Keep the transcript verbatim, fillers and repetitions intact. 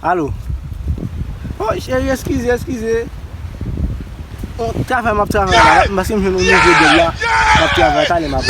Alo. Oh, cheri, eskize, eskize. On travay m ap travay la, paske m jwenn yon nouvo djòb la. M ap travay, talè m ap.